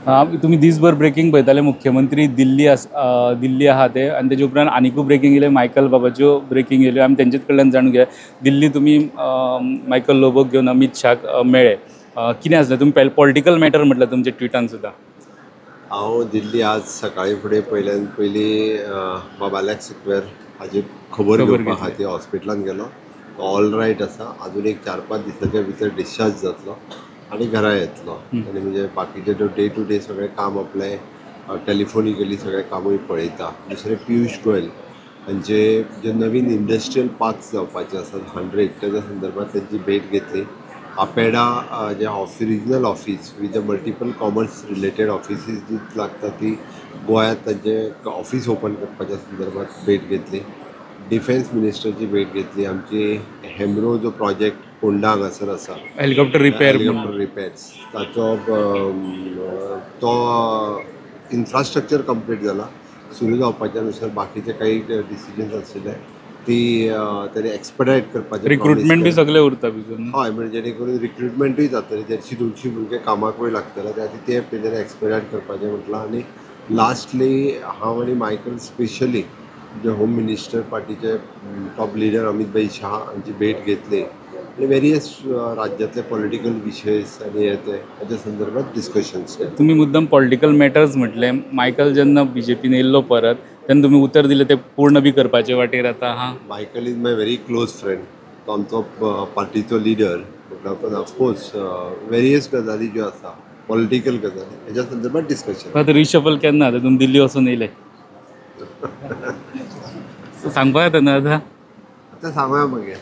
तुमी दीसभर ब्रेकिंग पळयताले. मुख्यमंत्री दिल्ली आस, दिल्ली आहा ते आनी तेजे उपरांत आनिकूय ब्रेकिंग येयले, मायकल बाबाच्यो ब्रेकिंग येयल्यो. आमी तेंचेच कडल्यान जाणून घेया. दिल्ली तुमी मायकल लोबोक घेवन अमीत शाक मेळ्ळे, कितें आसलें? तुमी पॉलिटिकल मॅटर म्हटलें तुमच्या ट्विटान सुद्दां. हांव दिल्ली आज सकाळी फुडें पयल्यान पयलीं बाबा आलेक्स सिक्वेर हाजी खबर घेवपा खातीर हॉस्पिटलान गेलो. तो ऑल रायट आसा. अजून एक 4-5 दिसाच्या भितर डिस्चार्ज जातलो आनी घरा येतलो. आनी म्हणजे बाकीचे जो डे टू डे सगळें काम आपलें टेलिफोनिकली सगळें कामूय पळयता. दुसरें पियुष गोयल हांचे जे नवीन इंडस्ट्रियल पार्क्स जावपाचे आसात 100, तेज्या संदर्भात तेंची भेट घेतली. आपेडा जे office, regional office with the multiple commerce related offices जी लागता ती गोंयांत तांचे ऑफिस ओपन करपाच्या संदर्भात भेट घेतली. डिफेन्स मिनिस्टरची भेट घेतली. आमची हेमरो जो प्रोजेक्ट फोंडा हांगासर आसा, हेलिकॉप्टर रिपेर, हेलिकॉप्टर रिपेर्स, ताचो तो इन्फ्रास्ट्रक्चर कंप्लीट जाला, सुरू जावपाच्या नुसार बाकीचे काही डिसिजन्स आशिल्ले ती ताणी एक्सपेडायट करपाचें. रिक्रुटमेंट बी सगळें उरता भितर. हय, म्हणजे जेणे करून रिक्रुटमेंटूय जातलें, 150-200 भुरगे कामाकूय लागतले, त्या खातीर ते तेणें एक्सपेडायट करपाचें म्हटलां. आनी लास्टली हांव आनी मायकल स्पेशली जे होम मिनिस्टर पार्टीचे टॉप लिडर अमित भाई शाह हांची भेट घेतली आनी वेरियस राज्यांतले पॉलिटिकल विशय आनी हे ते हाच्या संदर्भात डिस्कशन्स केले. तुमी मुद्दम पॉलिटिकल मॅटर्स म्हटलें. मायकल जेन्ना बीजेपीन येयल्लो परत तेन्ना तुमी उतर दिलें तें पूर्ण बी करपाचे वाटेर आतां आहा. Michael is my very close friend. तो आमचो पार्टीचो लिडर म्हटल्या उपरांत ऑफकोर्स वेरियस गजाली ज्यो आसा पॉलिटिकल गजाली हेज्या संदर्भात डिस्कशन. आतां रिशफल केन्ना जाता? तुमी दिल्ली वचून येयले सांगपाक जाता न्हू आतां? आतां सांगूया मागीर.